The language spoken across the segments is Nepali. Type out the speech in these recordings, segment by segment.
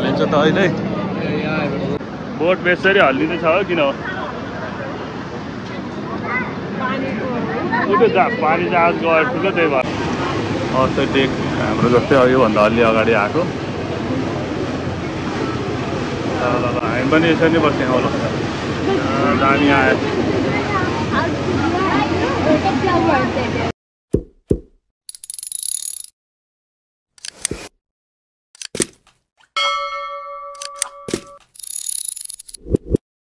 हल्लिन्छ त अहिले बोट बेसरी हल्लिँदैछ हो किन हो पानी जहाज गयो ठुलो त्यही भएर त्यो डेक हाम्रो जस्तै योभन्दा अलि अगाडि आएको ल हामी पनि यसरी नै बस्ने होला दामी आयो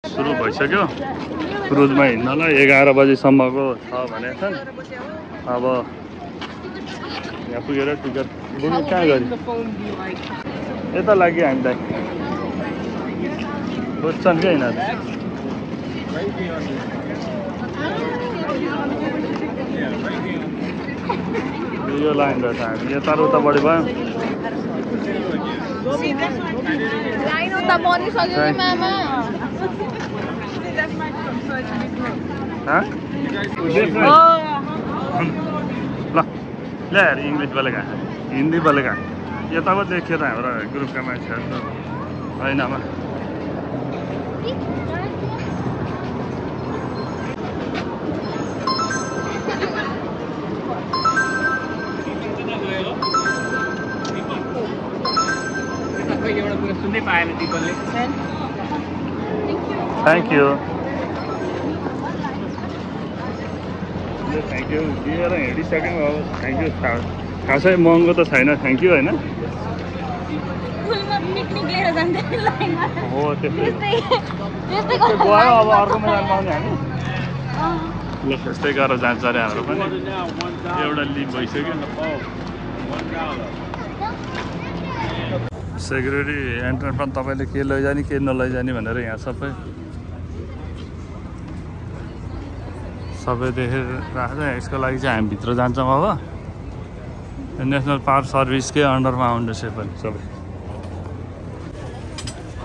सुरु भइसक्यो क्रुजमा हिँड्नलाई 11 बजीसम्मको छ भनेको छन् अब यहाँ पुगेर टिकट बुकिङ कहाँ गरी यता लाग्यो हामीलाई बुझ्छन् कि होइन यो लाइन रहेछ हामी यता र उता बढी भयो ल यार इंग्लिश बोलेगा हिंदी बोलेगा ये तब देखिए था हमारा ग्रुप का मैच है तो है ना थैंक यू थैंक यू दिएर हिँडिसक्यौँ अब थैंक यू खासै महँगो त छैन थैंक यू होइन हो त्यस्तै गयो अब अर्कोमा जानु पाउने हामी ल त्यस्तै गरेर जान्छ अरे हाम्रो पनि एउटा लिभ भइसक्यो सेक्युरिटी एन्ट्रेन्समा तपाईँले के लैजाने के नलैजाने भनेर यहाँ सबै देखेर राख्छ यसको लागि चाहिँ हामी भित्र जान्छौँ अब नेसनल पार्क सर्भिसकै अन्डरमा आउँदैछ पनि सबै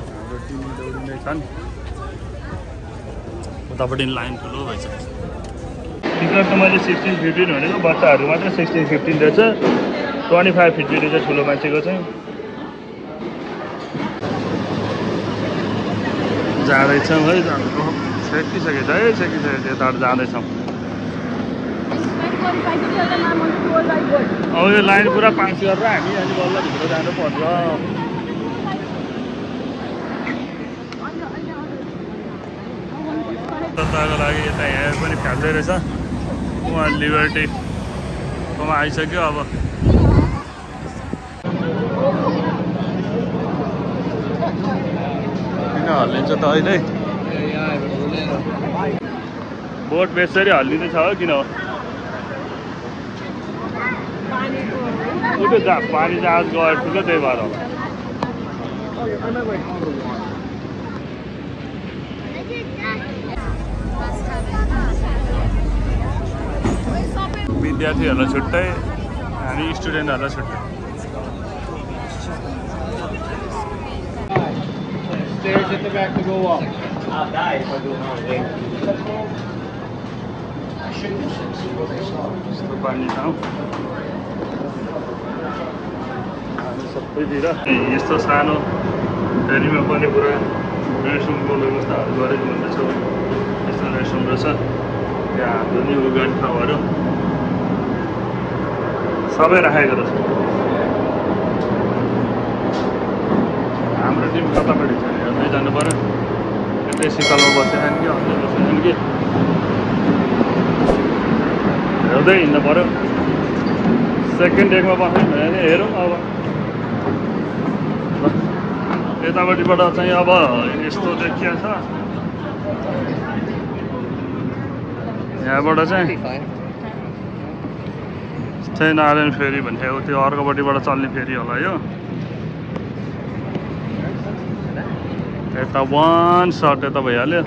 हाम्रो टिम दौडिँदै छन् उतापट्टि लाइन ठुलो भइसक्यो टिकट त मैले 16-15 भनेको बच्चाहरू मात्र 16-15 रहेछ 25-50 रहेछ ठुलो मान्छेको चाहिँ जाँदैछौँ है सेकिसकेको है सेकिसकेको यताबाट जाँदैछौँ अब यो लाइन पुरा पास गरेर हामी अनि बल्ल भित्र जानु पर्छ तताको लागि यता यहाँ पनि फ्याल्दै रहेछ उहाँ लिबर्टीकोमा आइसक्यो अब किन हल्लिन्छ त अहिले बोट बेसरी हल्लिँदैछ हो किन हो पानी जहाज गयो ठुलो त्यही भएर होला विद्यार्थीहरूलाई छुट्टै हामी स्टुडेन्टहरूलाई छुट्टै Stairs at the back to go up. I'll die if I do it again. यस्तो पानी ठाउँ हामी सबैतिर यस्तो सानो फेरीमा पनि पुरा रेस्टरुमको व्यवस्थाहरू गरेको हुँदैछ यस्तो रेस्टरुम रहेछ त्यहाँ हाम्रो न्यु गाडी ठाउँहरू सबै राखेको रहेछ हाम्रो टिम कतापट्टि छ हेर्दै जानु पऱ्यो यतै शीतलमा बसेको कि अझै बसेको कि हेर्दै हिँड्नु पऱ्यो सेकेन्ड डेकमा बस्नु भने हेरौँ अब यतापट्टिबाट चाहिँ अब यस्तो देखिया छ यहाँबाट चाहिँ त्यही नारायण फेरी भन्ने हो त्यो अर्कोपट्टिबाट चल्ने फेरी होला यो यता वान सर्ट यता भइहाल्यो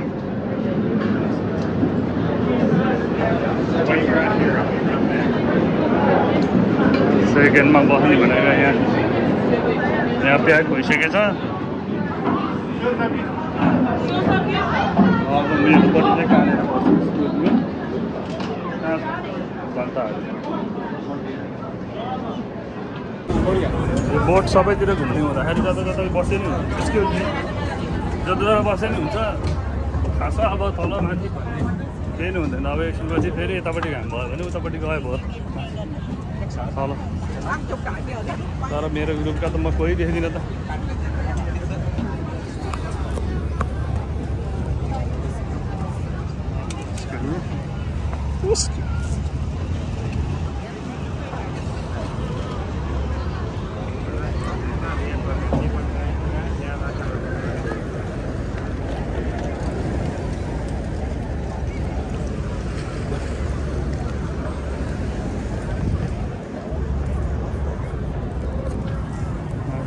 सेकेन्डमा बस्ने भनेर यहाँ प्याक भइसकेको छ अब मेरोपट्टि चाहिँ कहाँनिर बस्नु जनताहरू बोट सबैतिर घुम्ने हुँदाखेरि जता जता बसे नि हुन्छ त्यसको जता जता बसे नि हुन्छ खास अब तल माथि केही नि हुँदैन अब एकछिनपछि फेरि यतापट्टि घाम भयो भने उतापट्टि गयो भयो तल तर मेरो ग्रुपका त म कोही देख्दिनँ त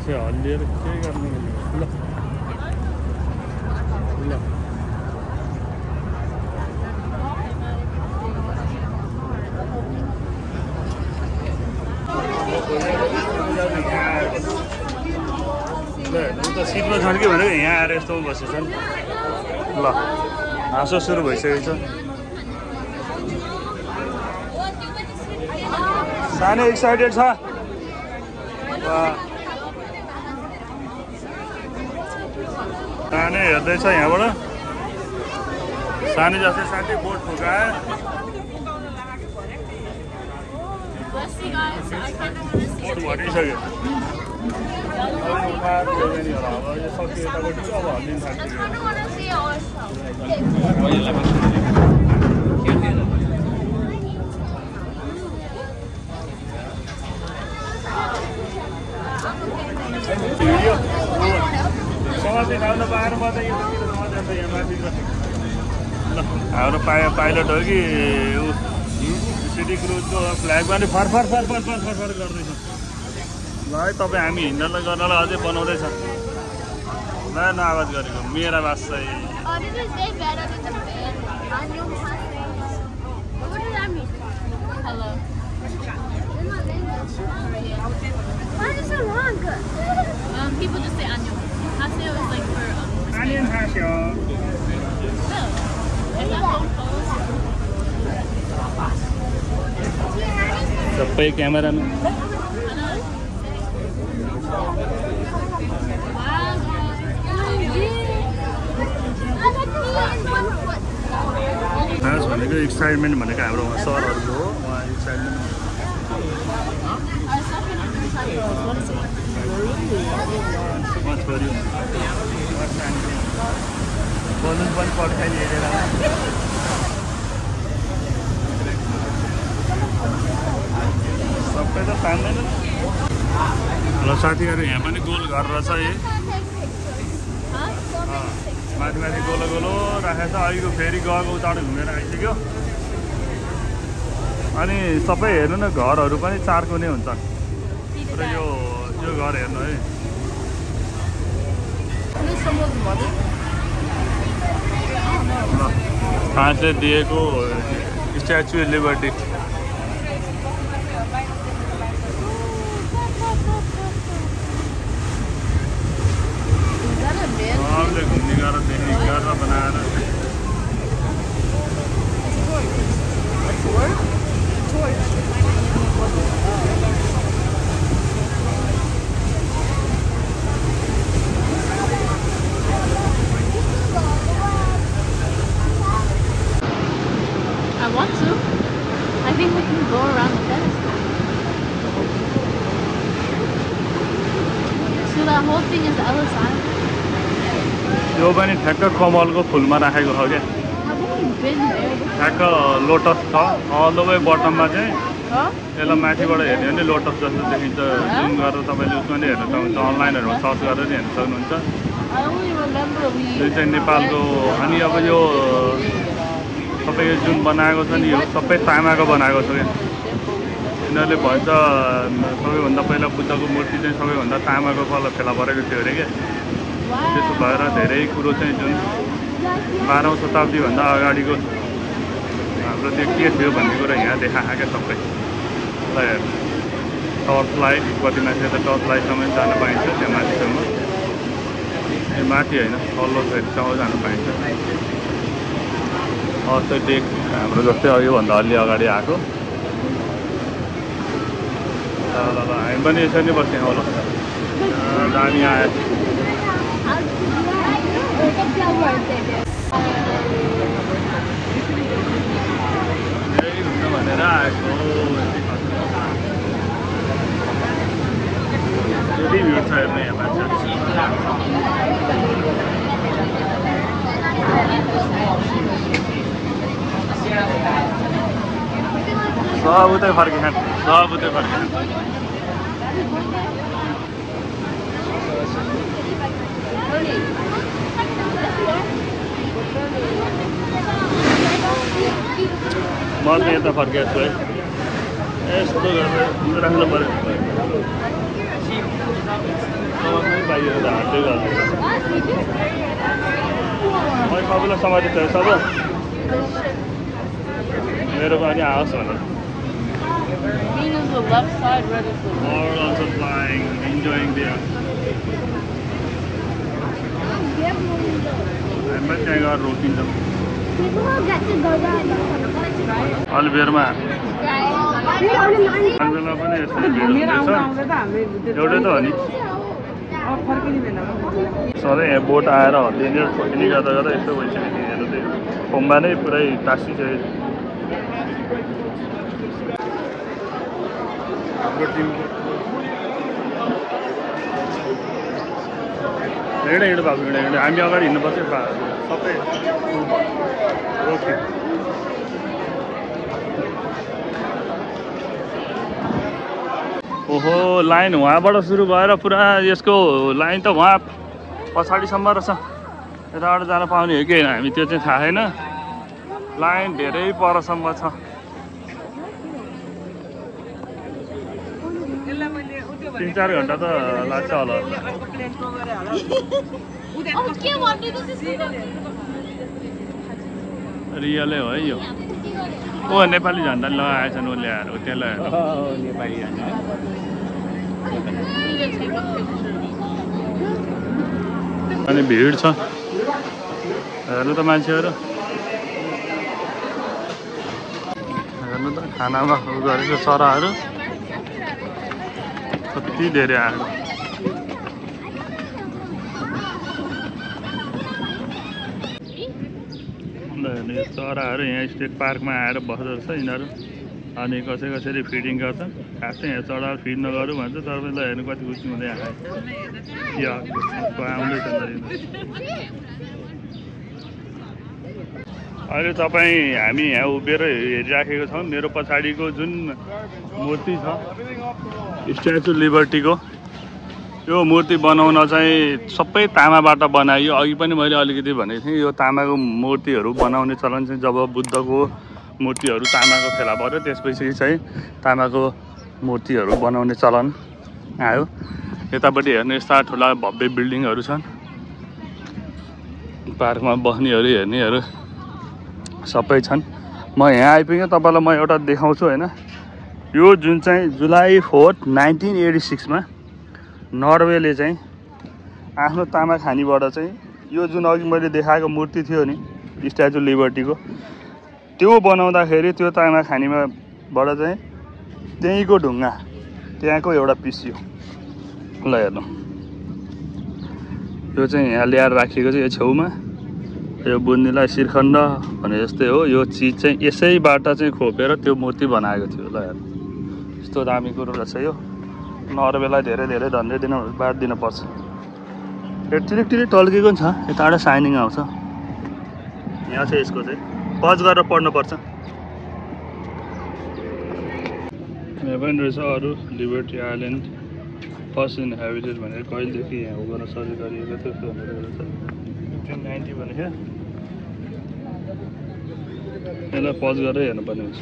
हल्लिएर के गर्नु ल ल त सिटमा छन् कि भनेको यहाँ आएर यस्तो बसेछन् ल हाँसो सुरु भइसकेको छ सानो एक्साइटेड छ सानै हेर्दैछ यहाँबाट सानै जस्तै साथी बोट ठोकायो बोट भटिसक्यो उठाएर ल्याउने होला अब यो सक्यो यतापट्टि अब हल्लिन थाल्छ हाम्रो पाइलट हो कि सिटी क्रुजको फ्ल्यागमा नि फर गर्दैछ ल है तपाईँ हामी हिँड्नलाई गर्नलाई अझै बनाउँदैछ नयाँ आवाज गरेको मेरा बास चाहिँ people just say Anyo. Haseo is like for Anyo Haseo. No. It's not phone calls. सबै क्यामेरामा खास भनेको एक्साइटमेन्ट भनेको हाम्रो सरहरूको हो उहाँ एक्साइटमेन्ट बलुन पनि पड्काइदिएर सबै त तान्दैन ल साथीहरू यहाँ पनि गोल गरेर छ है माथि माथि गोलो गोलो राखेको छ अहिलेको फेरि गएको उताबाट घुमेर आइसक्यो अनि सबै हेर्नु न घरहरू पनि चारको नै हुन्छ र यो घर हेर्नु है फ्रान्सले दिएको स्ट्याचु लिबर्टी घुम्ने गरेर बनाएर I want to. I think we can go around the pedestal. So that whole thing is Ellis Island. यो पनि ठ्याक्क कमलको फुलमा राखेको छ क्या ठ्याक्क लोटस छ अल द वे बटममा चाहिँ यसलाई माथिबाट हेर्ने भने लोटस जस्तो देखिन्छ जुम गरेर तपाईँले उसमा नै हेर्न सक्नुहुन्छ अनलाइनहरूमा सर्च गरेर हेर्न सक्नुहुन्छ यो चाहिँ नेपालको अनि अब यो तपाईँ जुन बनाएको छ नि यो सबै तामाको बनाएको छ क्या यिनीहरूले भन्छ सबैभन्दा पहिला बुद्धको मूर्ति चाहिँ सबैभन्दा तामाको फेला परेको थियो अरे क्या त्यसो भएर धेरै कुरो चाहिँ जुन 12औं शताब्दीभन्दा अगाडिको हाम्रो त्यो के थियो भन्ने कुरा यहाँ देखाएका सबै ल हेर्नु टर्च लाइट कति मान्छे त टर्च लाइटसम्म जान पाइन्छ त्यहाँ माथिसम्म यो माथि होइन तल्लो फेरिसम्म जान पाइन्छ अस्ति डेक हाम्रो जस्तै योभन्दा अलि अगाडि आएको ल हामी पनि यसरी नै बस्ने होला दामी आयो भनेर आएको यति भिड छ हेर्ने यहाँ मान्छे सब उतै फर्किखान सब उतै फर्किखान म चाहिँ यता फर्किएको छु है यस्तो गरेर राख्नु पऱ्यो बाहिर त हाल्दै गर्दै मैले सबैलाई समातेको छु सब मेरो पनि आओस् भनेर Or also flying, enjoying the हामी पनि त्यहाँ गएर रोकिन्छौँ अलिबेरमा अलिबेरमा पनि यस्तो भिड हुँदैछ एउटै त हो नि सधैँ यहाँ बोट आएर हल्लिने ठोकिने गर्दा गर्दा यस्तो भइसक्यो हेर्नु त्यही खोम्बा नै पुरै टाँसिसक्यो हाम्रो टिम हिँड भएको हिँड हामी अगाडि हिँड्नुपर्छ सबै ओके ओहो लाइन वहाँबाट सुरु भएर पुरा यसको लाइन त वहाँ पछाडिसम्म रहेछ यताबाट जान पाउने हो कि होइन हामी त्यो चाहिँ थाहा छैन लाइन धेरै परसम्म छ 3-4 घन्टा त लाग्छ होला रियलै हो है यो ओ नेपाली झन्डा लगाएछन् उसले ल्याएर त्यसलाई नेपाली झन्डा अनि भिड छ हेर्नु त मान्छेहरू हेर्नु त खानामा गरेको चराहरू कति धेरै आएको चराहरू यहाँ स्टेट पार्कमा आएर बस्दो रहेछ यिनीहरू अनि कसरी फिडिङ गर्छ खासै यहाँ चराहरू फिड नगरौँ भन्छ तर पनि हेर्नु कति खुसी हुँदै आएको आउँदैछ अहिले तपाईँ हामी यहाँ उभिएर हेरिराखेको छौँ मेरो पछाडिको जुन मूर्ति छ स्ट्याचु लिबर्टीको यो मूर्ति बनाउन चाहिँ सबै तामाबाट बनाइयो अघि पनि मैले अलिकति भनेको थिएँ यो तामाको मूर्तिहरू बनाउने चलन चाहिँ जब बुद्धको मूर्तिहरू तामाको फेला पर्यो त्यसपछि चाहिँ तामाको मूर्तिहरू बनाउने चलन आयो यतापट्टि हेर्नु यस्ता ठुला भव्य बिल्डिङहरू छन् पार्कमा बस्नेहरू हेर्नेहरू सबै छन् म यहाँ आइपुगेँ तपाईँलाई म एउटा देखाउँछु हैन यो जुन चाहिँ जुलाई 4, 1986 मा नर्वेले चाहिँ आफ्नो तामा खानीबाट चाहिँ यो जुन अघि मैले देखाएको मूर्ति थियो नि स्ट्याचु लिबर्टीको त्यो बनाउँदाखेरि त्यो तामा खानीमाबाट चाहिँ त्यहीँको ढुङ्गा त्यहाँको एउटा पिसियो ल हेर्नु यो चाहिँ यहाँ ल्याएर राखिएको छ यो छेउमा यो बुन्नीलाई श्रीखण्ड भने जस्तै हो यो चिज चाहिँ यसैबाट चाहिँ खोपेर त्यो मूर्ति बनाएको थियो ल हेर्नु यस्तो दामी कुरो रहेछ यो नर्वेलाई धेरै धेरै धन्यवाद दिन पर्छ यो टिलिक टल्केको नि छ यताबाट साइनिङ आउँछ यहाँ चाहिँ यसको चाहिँ पज गरेर पढ्नुपर्छ यहाँ पनि रहेछ अरू लिबर्टी आइल्यान्ड फर्स्ट इन्हेबिटेड भनेर कहिलेदेखि यहाँ उगन सर्च गरिएको थियो त्यो भनेर रहेछ 1590 भनेको यसलाई पज गरेर हेर्नुपर्ने हुन्छ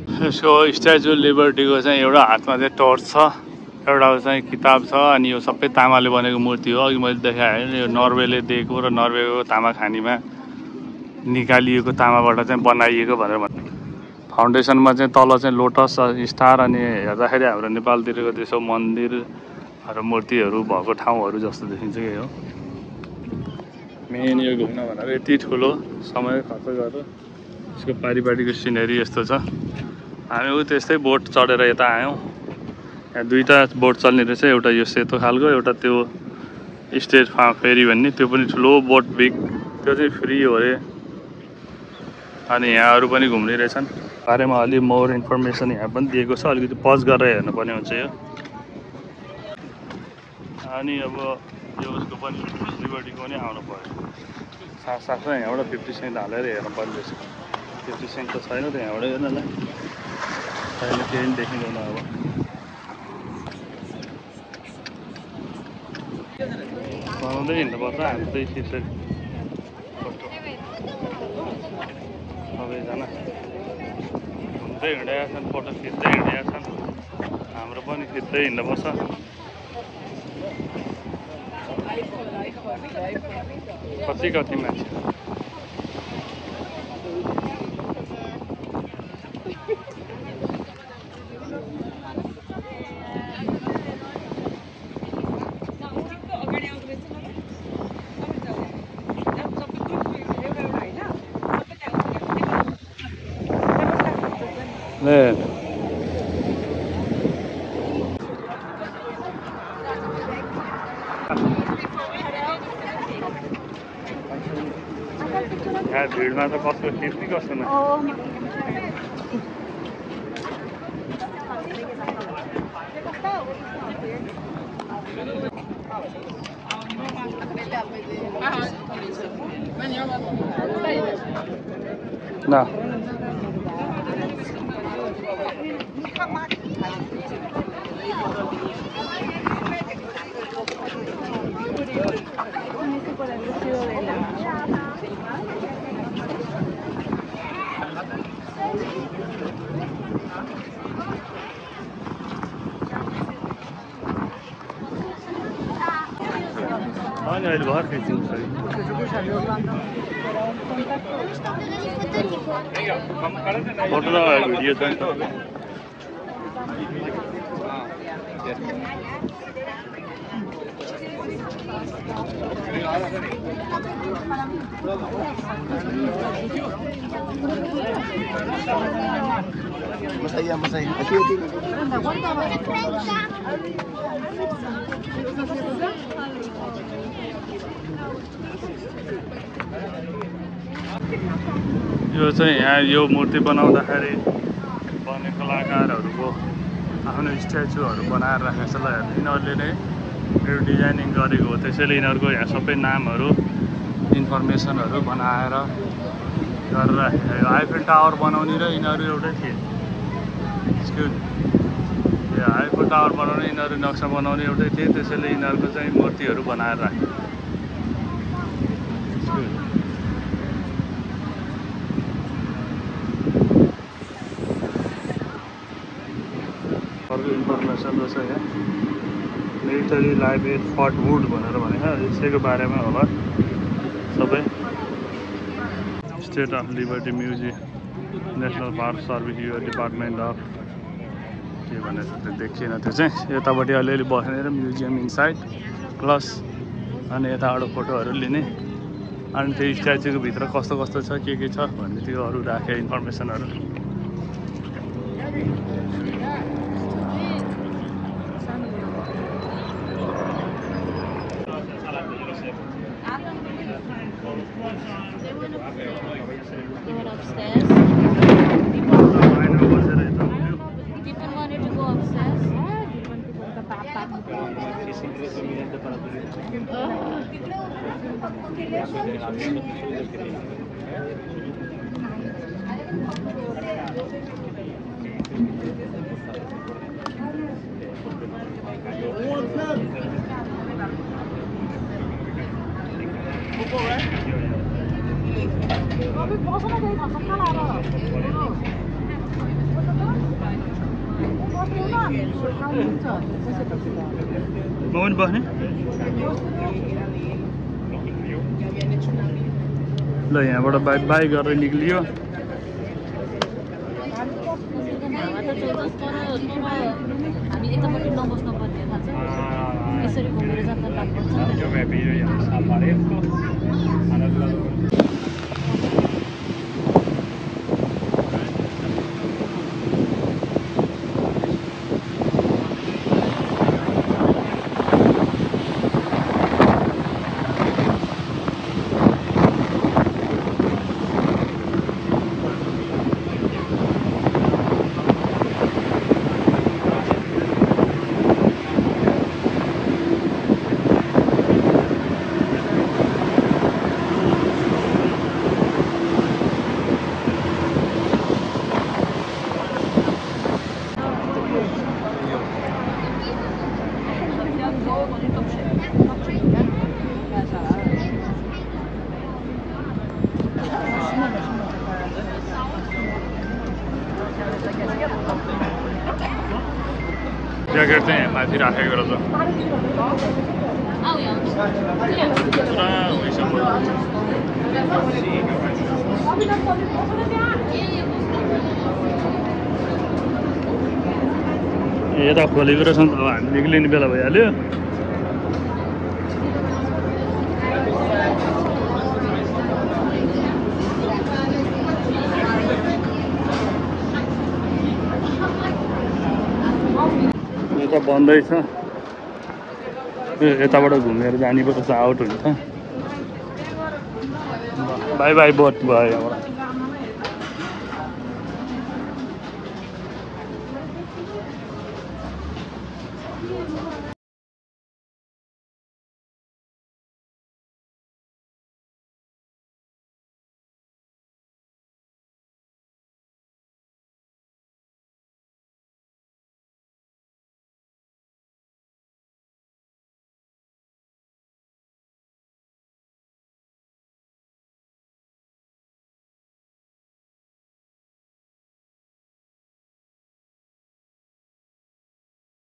यसको स्ट्याचु लिबर्टीको चाहिँ एउटा हातमा चाहिँ टर्च छ एउटा चाहिँ किताब छ अनि यो सबै तामाले बनेको मूर्ति हो अघि मैले देखाएँ यो नर्वेले दिएको र नर्वेको तामा खानीमा निकालिएको तामाबाट चाहिँ बनाइएको भनेर भन्नु फाउन्डेसनमा चाहिँ तल चाहिँ लोटस स्टार अनि हेर्दाखेरि हाम्रो नेपालतिरको त्यसो मन्दिरहरू मूर्तिहरू भएको ठाउँहरू जस्तो देखिन्छ कि हो मेन यो घुम्न भनेर यति ठुलो समय खर्च गरेर यसको पारिपाटिको सिनेरी यस्तो छ हामी उ त्यस्तै बोट चढेर यता आयौँ। यहाँ दुईटा बोट चल्ने रहेछ, एउटा यो सेतो खालको, एउटा त्यो स्टेट फेरी भन्ने, त्यो पनि ठुलो बोट बिग, त्यो चाहिँ फ्री हो अरे। अनि यहाँ अरू पनि घुम्ने रहेछन्, बारेमा अलि मोर इन्फर्मेसन यहाँ पनि दिएको छ, अलिकति पज गरेर हेर्नुपर्ने हुन्छ यो। अनि अब यो उसको पनि लिबर्टीको पनि आउनु पर्यो, साथसाथमा यहाँबाट 50 सेन्ट हालेर हेर्नुपर्ने रहेछ। 50 सेन्ट त छैन त यहाँबाट हेर्नलाई, अहिले केही पनि देखिँदैन। अब बनाउँदै हिँड्नुपर्छ हामी त यसरी फोटो सबैजना घुम्दै हिँडेका छन्, फोटो खिच्दै हिँडेका छन्, हाम्रो पनि खिच्दै हिँड्नुपर्छ। कति कति मान्छे यहाँ भिडमा त कस्तो खिच्ने कस्तो न। अनि अहिले भर खिच्नु फोटो नभएको भिडियो छ नि त। यो चाहिँ यहाँ यो मूर्ति बनाउँदाखेरि बन्ने कलाकारहरूको आफ्नो स्ट्याचुहरू बनाएर राखेको छ ल। यिनीहरूले नै यो डिजाइनिङ गरेको हो, त्यसैले यिनीहरूको यहाँ सबै नामहरू इन्फर्मेसनहरू बनाएर गरेर राखेको। आइफेल टावर बनाउने र यिनीहरू एउटै थिए। यो आइफेल टावर बनाउने यिनीहरू नक्सा बनाउने एउटै थिए, त्यसैले यिनीहरूको चाहिँ मूर्तिहरू बनाएर राखे। अर्को इन्फर्मेसन रहेछ यहाँ, मिलिटरी लाइब्रेरी फोर्ट वुड भनेर भनेको, यसैको बारेमा होला सबै। State of liberty museum, national park service, यो डिपार्टमेन्ट अफ के भनेर त्यो देखिएन, त्यो चाहिँ यतापट्टि अलिअलि बस्ने र म्युजियम इनसाइड प्लस अनि यताबाट फोटोहरू लिने, अनि त्यो स्ट्याचुको भित्र कस्तो कस्तो छ के छ भन्ने त्यो अरू राखे इन्फर्मेसनहरू। Mau bawah nih? ल यहाँबाट बाई गरेर निक्लियो। हामी यतापट्टि नबस्नु पर्ने थाहा छ, यसरी घुमेर जाँदा लाग्छ। ज्याकेट चाहिँ माथि राखेको रहेछ आऊ यहाँ पुरा भइसक्यो यता खोलेको रहेछ नि त अब हामी निक्लिने बेला भइहाल्यो यता बन्दैछ यताबाट घुमेर जाने पर्छ आउट हुन्छ बाई बाई बोट भयो यहाँबाट